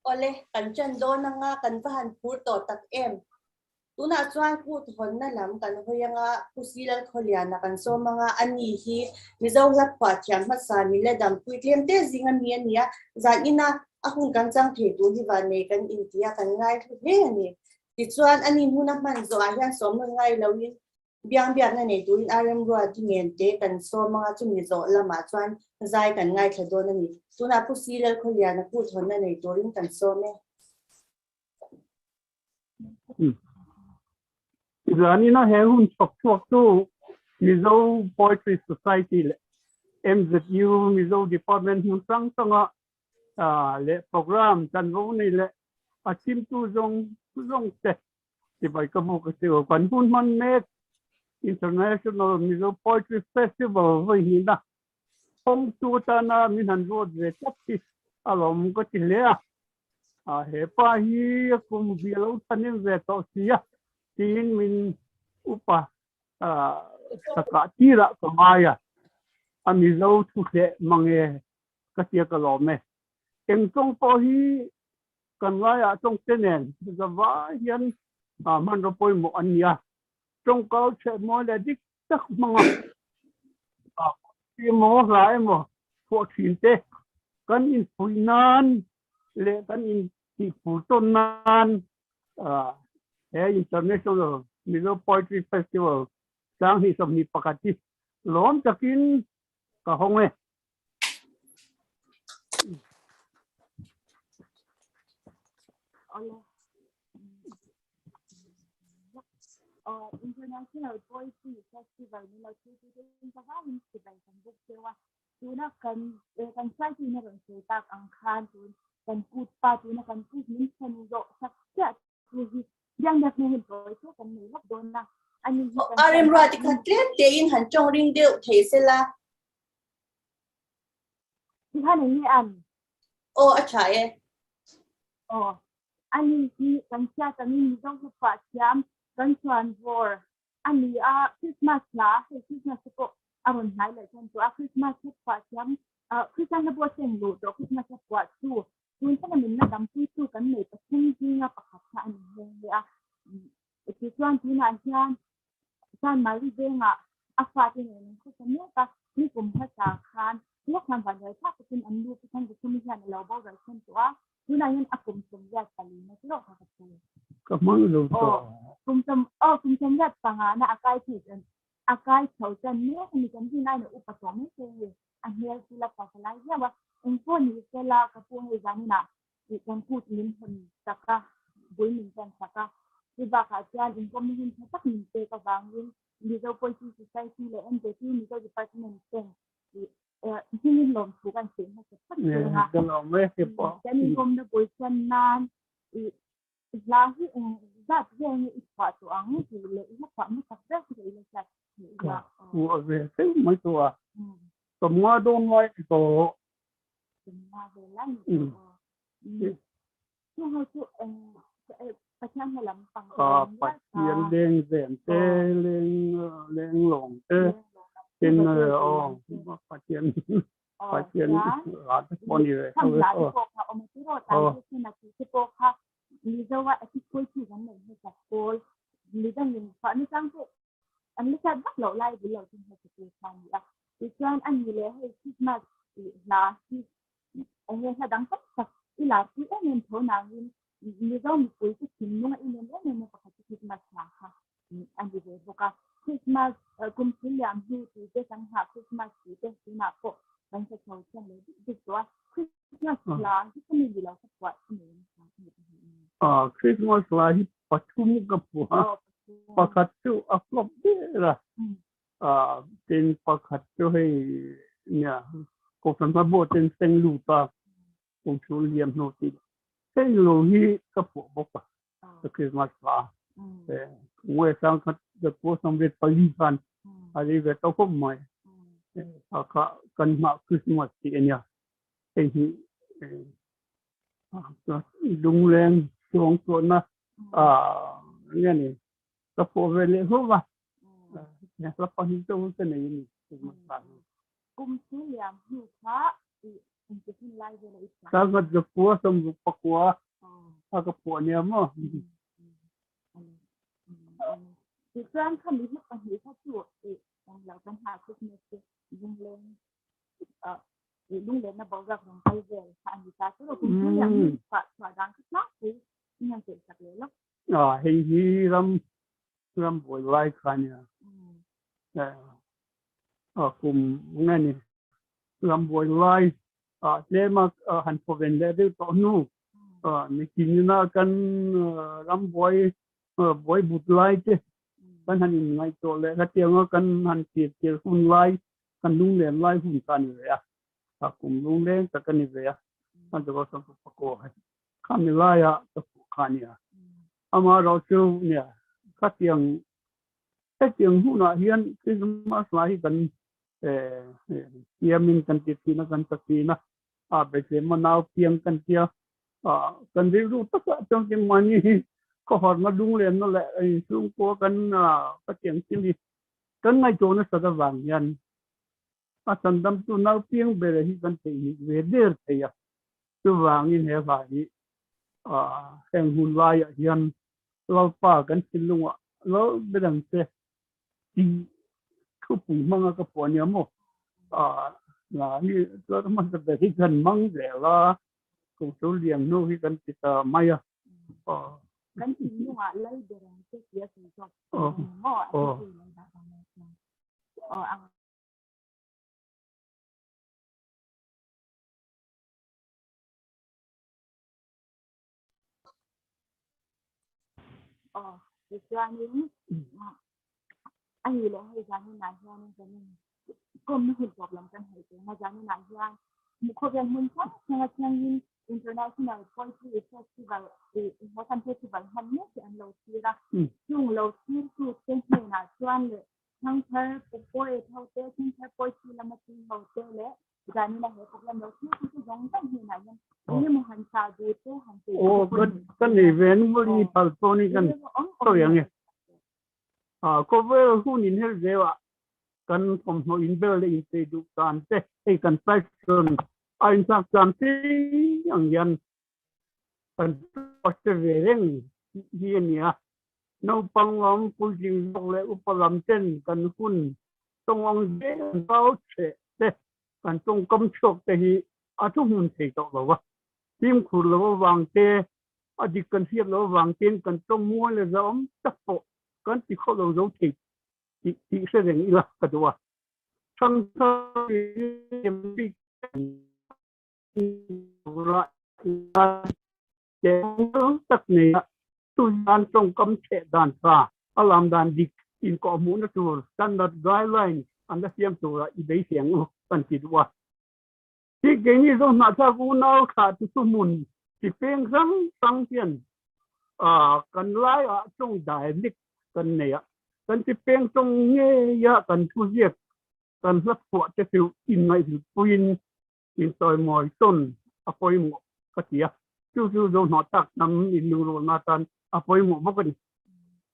Awle, kan ṭan dawn anga kan va han phur tawh tak em? Tunah chuan kut hawnna lam kan hawi anga Pu Silalkhawliana kan sawm anga a ni hi Mizo hla phuah thiam hmasa mila dampui tlem te zinga mi a ni a, zan ina a hun kan chang thei tur hi vannei kan inti a, kan ngai hlu hle a ni. Tichuan, a ni hmuna hman zawhah hian sawmnawn ngai loin Biang biakna nei turin a remruati ngen te kan sawm anga chumi zawh lamah chuan zai kan ngaithla dawn a ni. Tunah Pu Si Lalkhawliana kut hawnna nei turin kan sawm e. Zanina he hun chhawk chhuak chu Mizo Poetry Society leh MZU Mizo Department hmun hrang hranga leh program chanvo nei leh a chimtu zawng zawng te Sipai ka buk a chu kan hun hman mek International Mizo Poetry Festival vawi hnihna hawngtu atana min han ruat ve tlat hi a lawm ka ti hle a. A he pa hi a kum vi a lo thanim ve tawh si a tiin min upa sakah tirah ka ngai a, a Mizo thu hleh mange ka tia ka lawm e. Eng tawng pawh hi Kan laiah tawngte nen zavai hian hmanraw pawimawh an ni a, tawngkau chheh mawi leh dik tak hmanga emaw hla emaw phuah thin te kan inphuih nan leh kan intihpur tawn nan he International Mizo Poetry Festival 2021 hi lawm takin ka hawng e. International Poetry Festival ni lo thil tu te in ka vangin sipai kan buk deuh a tuna kan kan hruaitu in a rawn sawi tak ang khan tun kan kut pa tuna kan kut min thlen zawh sak chiah tu hi biang biak hmel hin tawi chu kan nei lawk dawn a ani hi kan A remruati kha tlem tein han tawng ring deuh thei sela. Tikhan eng nge an? Aw a tha e. Aw ani hi kan hriat angin Mizo hla thiam kan chuan vawr a ni a, Christmas hla hei Christmas te pawh a rawn hnai leh chuan tawh a, Christmas hla phuah thiam Christian hla pawh a seng luh tawh Christmas hla phuah chu tun thleng a min la dampuitu kan nei pathum zinga pakhat kha a ni nghe nghe a. Tichuan tunah hian San Mari vengah a fate nen an khawsa mek a, ni kum hmasa khan lawk hian vanduai thlak takin an nu Pu Thangzachhumi hian a lo boral thlen tawh a, tunah hian a kum 44 na chu ka phu. Ka hmang zo tawh. Aw, kum sawm, aw kum 35 na a kai thei chuan a kai chho chan mek a ni, kan rin aiin a upa tawh mai thei a ni, a hmel chu la pa palai viau a, engpawh ni sela ka pu hei zaninah tih kan kut min hawn sak a, bul min tan sak a. Chu bakah chuan inkawmna hun tha tak min pek avangin Mizo Poetry Society leh MJP Mizo Department ten hmingin lawmthu kan sawi hmasa phawt reng a. Kan inkawmna bul chuan nan hla hi eng zat vel nge i chhuah tawh ang tih leh i hla chhuah hmasak ber chu ka ila hriat theih a. Ka ve feu mai tawh a, sawmnga dawn lai tawh. Pathian leng ven te, leng leng lawng te, tin aw Pathian Pathian hla te pawh ni ve tho e aw. An la hriat vak loh lai bul lo chu hmeichhe te kha a ni a. Tichuan a ni leh hei Christmas tih hla hi eng nge hla dang tak tak i lar pui em em tho nangin Mizo mipui chu thinlung a inem em em a pakhat chu Christmas hla kha a ni ve bawk a. Christmas kum thil liam hnu tih te kan nghah Christmas tih te tunah pawh kan hre chho thiam leh bik bik tawh a. Christmas hla hi ka mi ni lo ka phuah a ni. Christmas hla hi pathum ka phuah a. Pakhat chu a flop ber a, tin pakhat chu hei nia Kohhran hmabawh ten seng lut a, kum chhung liam hnu tih hei lo hi ka phuah bawk a, ka Christmas hla Ngawi sang khat zakua 84 khan a rei ve tawh khawp mai. Kha kha kan hmah Christmas tih a nia, hei hi lungleng chuang chuanna nge ni ka pawh ve leh hlauh va hla pahnih deuh ka nei a ni kum chu liam hnu kha. Sangkhat zakua 64 a ka phuah nia maw? Tichuan khami hi pahnih kha chu lo kan hah Christmas te lungleng lunglenna boruak rawn kal vel kha a ni ta. Chu kum thum liang hi chhuah chhuah dan kha tlangpui in han sawi sak leh lawk. Hei hi ram ram buai lai kha nia. Kum nge ni ram buai lai tlema han pawven leh deuh tawh hnu nikin kan ram buai buai but lai te kan han inngaihtuah leh hetianga kan han tir tir hun lai kan lunglen lai hun kha a ni ve a, a kum lungleng tak a ni ve a, a zawh a pakaw hei khami laia ka phuh kha a nia. Amaherawhchu nia khatiang hetiang hunah hian Christmas lai hi kan siamin kan ti thin a, kan ta thin a, a Bethlehem a nau piang kan tia kan rilru takah chuan keimahni hi khawharna lunglenna leh inchhungkua kan khatiang thil hi kan ngaihtuah nasat avang hian a chandamtu nau piang bere hi kan theihnghilh ve der thei a, chuvangin he hla hi heng hun laiah hian Lalpa kan thinlungah lal ber ang che tih thupui hmanga ka phuah nia maw? Ni chuan hmasa ber hi kan mang zel a, Kohhran lian hnu hi kan ti ta mai a. Kan thinlungah lal ber ang che tih a sawi zawk maw? A thupui lo dah vang mai chuan. Aw, tichuanin a ni leh hei zaninah hianin kan in kawmna hun tawp lam kan hei teng a, zaninah hian khawvel hmun hrang hrang atangin International Poetry Festival tih Hawthlan Festival hman mek hi an lo thlir a, chung lo thlirtu te hnenah chuan leh thangthar poet ho te, thangthar poetry lama tui ho te leh Zanina he program lo thil chu zawng zawng hnenah hian engemaw han sa duh te han sawi duh te pawh Kan nei ve an mawlh i phal pawh ni kan sawi ang e. Khawvel hun in her zeuh ah kan thawmhnaw in bel leh in chei duh dan te hei kan fashion a inthlak dan te ang hian kan post ve reng hi a ni a. Naupang lam puitling zawk leh upa lam ten kan hun tawng ang zel an zau cheh te kan tawngkam chhuak te hi a thuhmun thei tawh lo va, fimkhur lo avang te, a dik kan hriat lo avang tein kan tawng mual leh zahawm tak pawh kan ti khawh lo zo thei tih tih hre reng ila ka duh a. Thangthar bik tak nei a, chuan tawngkam chheh dan tha a lam dan dik inkawhhmuhna tur standard guidelines an la siam tura i beisei ang u kan ti duh a. Hi keini zawng hnahthlak unau thlah tu chu hmun chi peng hrang hrang hian kan laiah tawng dialect kan nei a, kan chi peng tawng ngeia kan thuziak kan hla phuah te chu inngaihhlutpuiin insawimawi tawn a pawimawh ka ti a, chu chu Zohnawh tak hnam inlungrualna atan a pawimawh bawk a ni.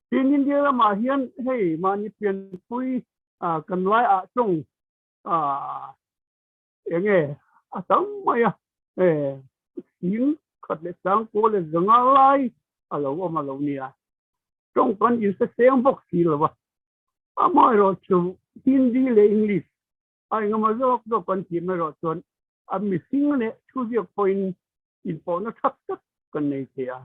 Tin, India lamah hian hei mahni pianpui kan laiah tawng eng nge a tam mai a, sing khat leh sang kaw leh zanga lai a lo awm a lo nia. Tawng kan insaseng bawk si lo a, amaherawhchu Hindi leh English A engemaw zawk zawk kan tih mai erawh chuan a mihring leh thuziak pawhin inpawhna tha tak kan nei thei a.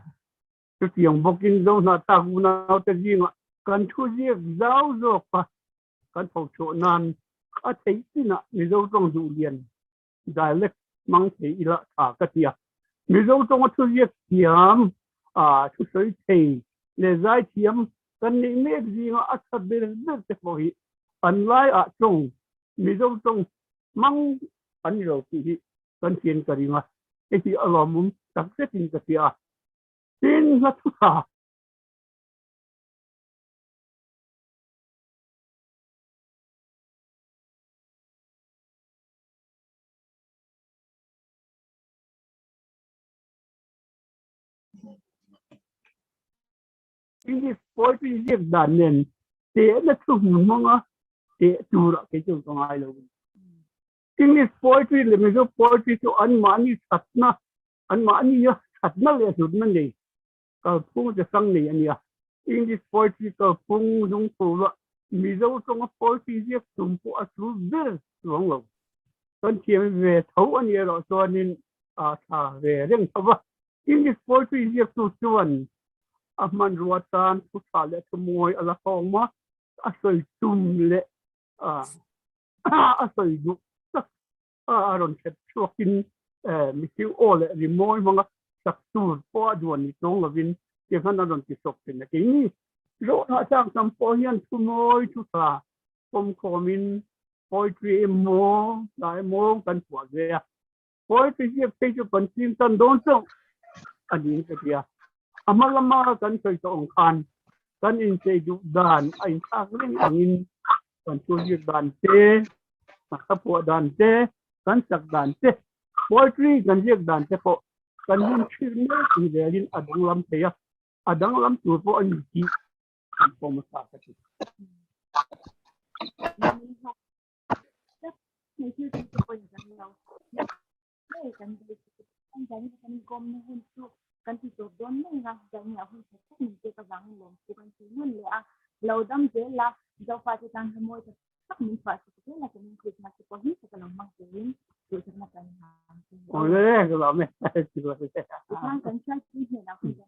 Chutiang bawkin Zohna tak unaute zingah kan thuziak zau zawk a kan phochhuah nan a theih chinah Mizo tawng duhlian, dialect, hmang thei ila tha ka ti a. Mizo tawnga thuziak thiam, thusawi thei leh zai thiam kan neih mek zinga a tha ber ber te pawh hi an laiah tawng Mizo tawng hmang an ni lo tih hi kan hrian ka ring a, hei hi a lawmawm tak zetin ka hria a. Tin, hla thu tha. English poetry ziak dan nen tehna thu hmun hmanga teh turah kei chuan ka ngai lo. English poetry leh Mizo poetry chu anmahni thatna, anmahnia thatna leh hlutna nei kalphung chi hrang nei a nia. English poetry kalphung lungphura Mizo tawnga poetry ziak tum pawh a tul ber chuang lo. Kan thiam ve tho a nih erawh chuanin a tha ve reng tho va. English poetry ziaktu chuan a hmanrua tan thu tha leh thu mawi a la hawng a, a sawi tum leh a sawi duh tak a rawn hret chhuakin mihring aw leh rimawi hmanga sak tur pawh a duan ni tawng lovin tiang khan a rawn ti sawk thin a. Keini zawhna chang tam pawh hian thu mawi thu tha pawmkhawmin poetry emaw hla emaw kan phuah ve a. Poetry ziak phei chu kan ching tan dawn chauh a niin ka ti a. A hma lama kan sawi tawh ang khan kan inchei duh dan a inthlak reng angin kan thu ziak dan te, kan hla phuah dan te, kan sak dan te, poetry kan ziak dan te pawh kan hun thlir mek ang zelin a danglam thei a, a danglam tur pawh a ni tih kan pawm a sa ka ti. Kan ti tawp dawn mai a, zan a hun that that min pek avangin lawmthu kan sawi nawn leh a, lo dam zel a, Zofa te tan kha mawi tak tak min chhuah chak zel a, kan in Christmas te pawh hi ka lo hmang turin duhsakna kan hlang che. Awle, ka lawm e. Tichuan kan hriatpui hnenah hun kan.